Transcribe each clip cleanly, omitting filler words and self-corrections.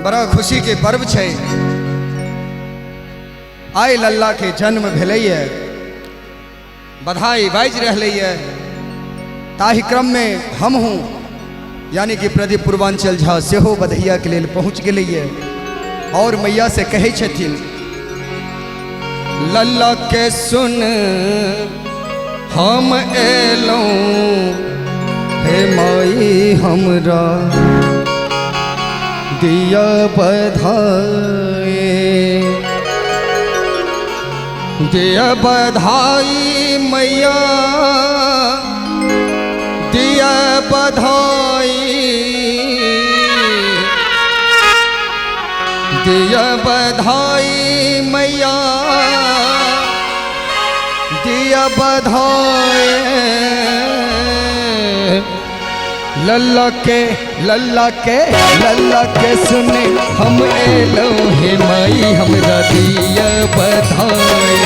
बड़ा खुशी के पर्व छै। आइ लल्ला के जन्म भेलैए, बधाई बाजि रहलैए। ताहि क्रममे हमहूँ यानी कि प्रदीप पूर्वांचल झा सेहो बधैया के लेल पहुँच गेलैए और मैया से कहै छथिन, लल्ला के सुन हम एलहुँ हे माई, हमरा दिया बधाई, दिया बधाई मैया, दिया बधाई, दिया बधाई मैया, दिया बधाई। लल्ला के, लल्ला के, लल्ला के सुने हम एलहुँ हे माई, हमरा दिया बधाई।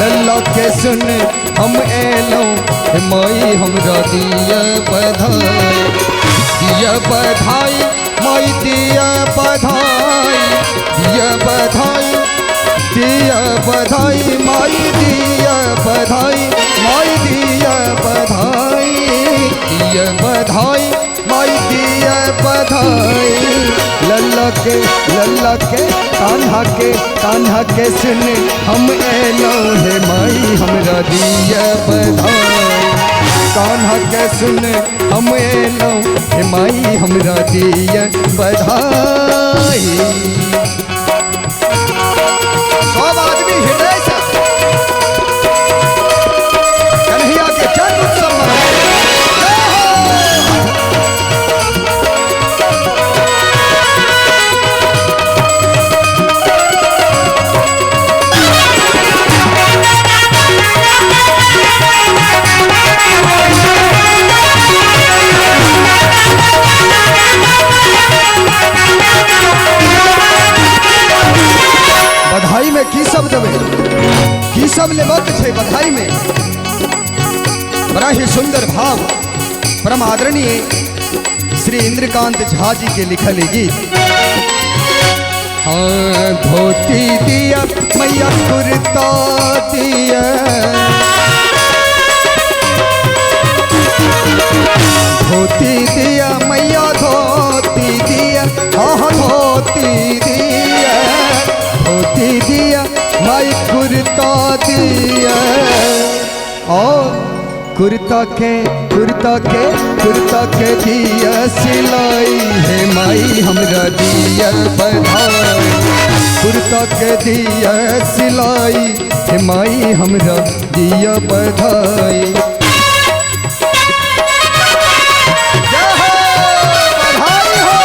लल्ला के सुने हम एलहुँ हे माई, हमरा दिया बधाई। दिया बधाई माई, दिया बधाई, दिया बधाई, दिया बधाई माई, दिया बधाई माई, दिया बधाई, दिया बधाई माई, दिया बधाई। लल्ला के, लल्ला के, कान्हा के, कान्हा के सुन हम एलहुँ हे माई, हमरा दिया बधाई। कान्हा के सुन हम एलहुँ हे माई, हमरा दिया बधाई। सब आदमी हृदय से कन्हैया के जन्म उत्सव मनाए। जय हो। बधाई में की सब देबै, की सब लेबक छै बधाई में? बड़ा ही सुंदर भाव परम आदरणीय श्री इंद्रकांत झा जी के लिखल गीत। हाँ, धोती दिया मैया, कुर्ता दिया, धोती दिया मैया, धोती दिया, हाँ धोती दिया, धोती दिया माई, कुर्ता दिया। और कुर्ता के, कुर्ता के, कुर्ता के दिया सिलाई हे माई, हमरा दिया बधाई। कुर्ता के दिया सिलाई हे माई, हमरा दिया बधाई। जय हो, बधाई हो।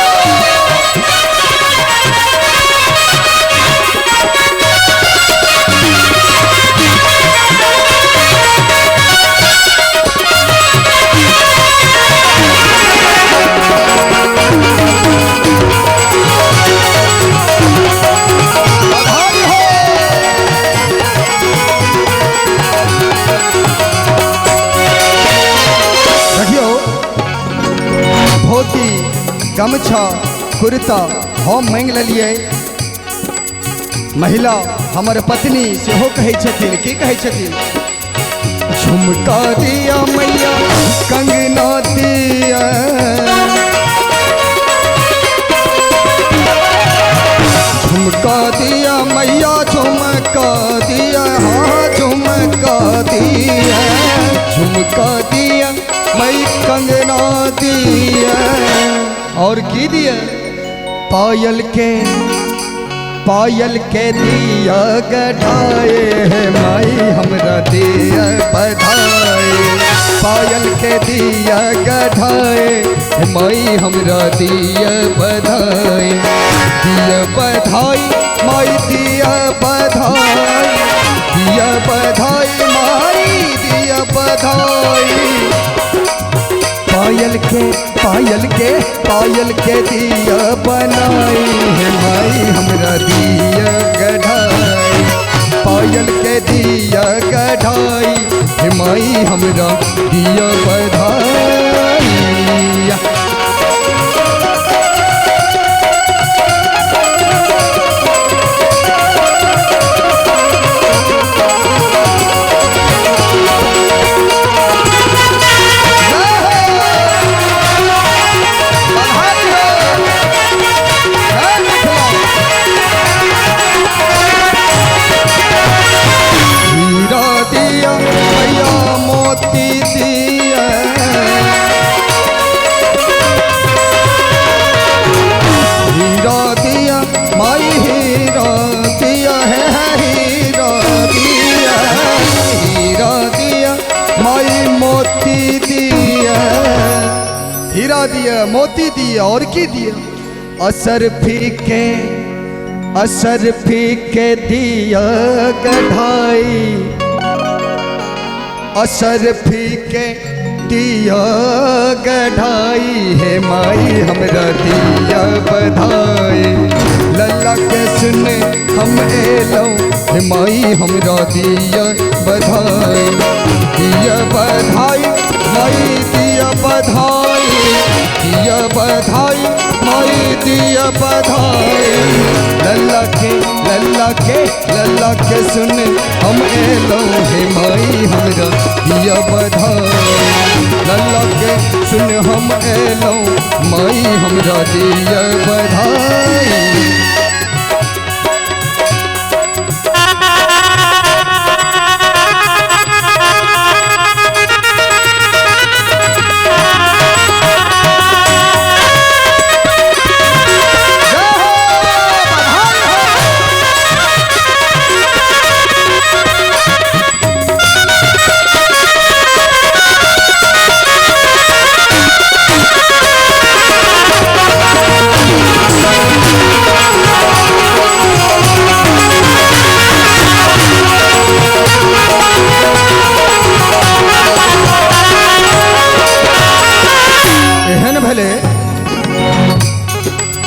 बधाई हो। देखियो, धोती गमछा कुर्ता हम मांगि लेलियै। महिला हमर पत्नी सेहो कहै छथिन, की कहै छथिन? झुमका दिया मैया, कंगना दिया, झुमका दिया मैया, झुमका दिया, हाँ झुमका दिया, झुमका दिया मई, कंगना दिया। और की दिया? पायल के, पायल के दिया गढ़ाए हे माई, हमरा दिया बधाई। पायल के दिया गढ़ाए हे माई, हमरा दिया बधाई। दिया बधाई माई, दिया बधाई, दिया बधाई माई, दिया बधाई। पायल के, पायल के, पायल के दिया बनाई हे माई, हमरा दिया गढ़ाई। पायल के दिया गढ़ाई हे माई, हमरा दिया बधाई। मोती दिए और की दिए। असर फीके, असर फीके दिया गढ़ाई, असर फीके दिया गढ़ाई, हे माई हमरा दिया बधाई। लल्ला के सुन हम एलौं, हे माई हमरा दिया बधाई। दिया बधाई माई दिया बधाई, दिया बधाई माई दिया बधाई। लल्ला के, लल्ला के, लल्ला के सुन हम एलौं, हे माई हमरा दिया बधाई। लल्ला के सुन हम एलौं, माई हमरा दिया बधाई।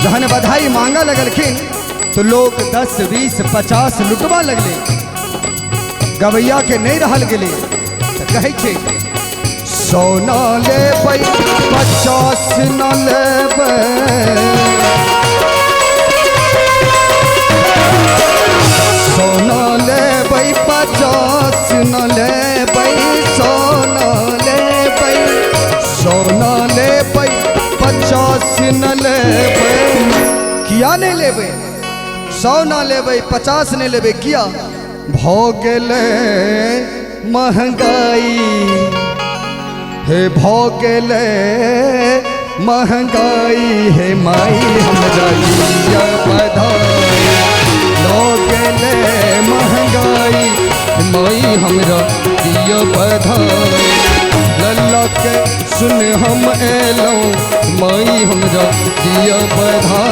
जहन बधाई मांगा लगलखिन तो लोग 10 20 50 लुटबा लगले, गवैया के नहीं रहल गेले। तो कहै छै 100 न लेबै 50 न लेबै, 100 न लेबै 50 न लेबै, 100 न लेबै, 100 न लेबै 50 न लेबै। किया नहीं लेबै? 100 न लेबै 50 नहीं लेबै, किया? भ गेलै महंगाई, हे भ गेलै महंगाई, हे माई हमरा दिया बधाई। भ गेलै महंगाई, हे माई हमरा दिया बधाई। लल्ला के सुन हम एलौं, माई हमरा दिया बधाई।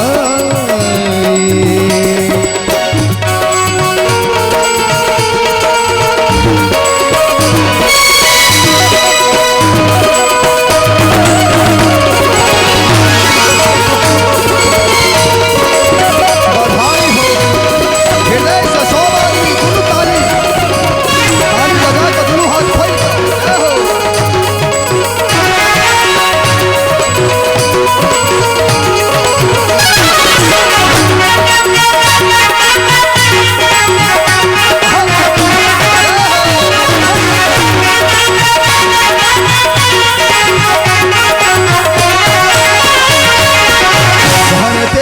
बधाई हो हृदय से सब आदमी दुनू ताली ताली बजा के दुनू हाथ खोल के जय हो।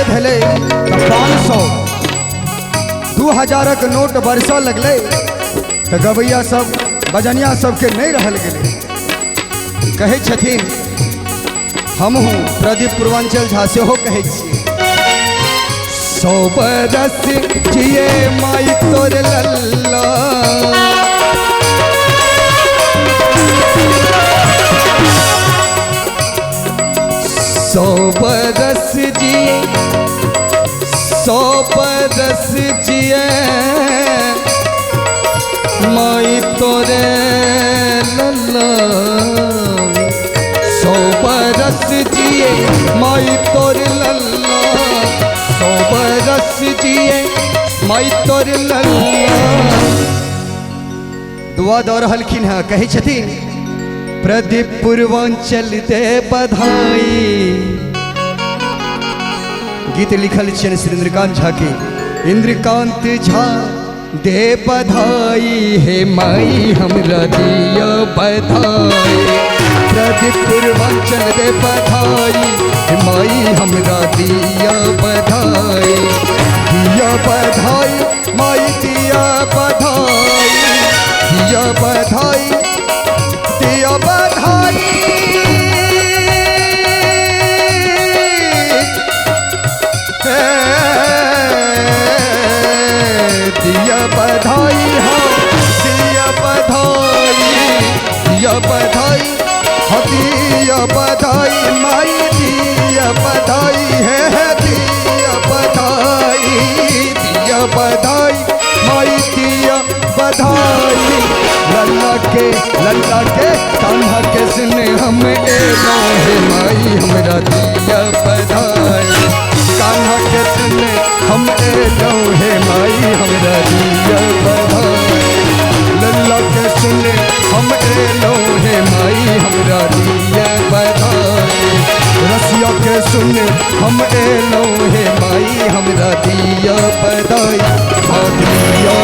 भेलै तऽ 500 2000 नोट बरसऽ लगलै तऽ गवैया सब बजनिया सबके नहीं रहल गेलै। कहै छथिन हमहूँ प्रदीप पूर्वांचल झा सेहो कहै छियै, 100 बरस जिए माई तोर लल्ला, 100 बरस जिए, 100 बरस जिए माई तोरे लल्ला, 100 बरस जिए माई तोरे लल्ला, 100 बरस जिए माई तोरे लल्ला। दुआ दऽ रहलखिन हँ, कहै छथिन प्रदीप पूर्वांचल दे बधाई। गीत लिखल छनि श्री इंद्रकांत झा के। इंद्रकांत झा दे बधाई, हे माई हमरा दिया बधाई। प्रदीप पूर्वांचल दे बधाई, हे माई हमरा दिया बधाई। दिया बधाई माई दिया बधाई, दिया बधाई, दिया बधाई। दिया बधाई हो, दिया बधाई, दिया बधाई हो, दिया बधाई माई दिया। के सुने हम एलौं हे माई हमरा दिया बधाई। लल्ला के सुने हम एलौं हे माई हमरा दिया बधाई। रसिया के सुने हम एलौं हे माई हमरा दिया बधाई। दिया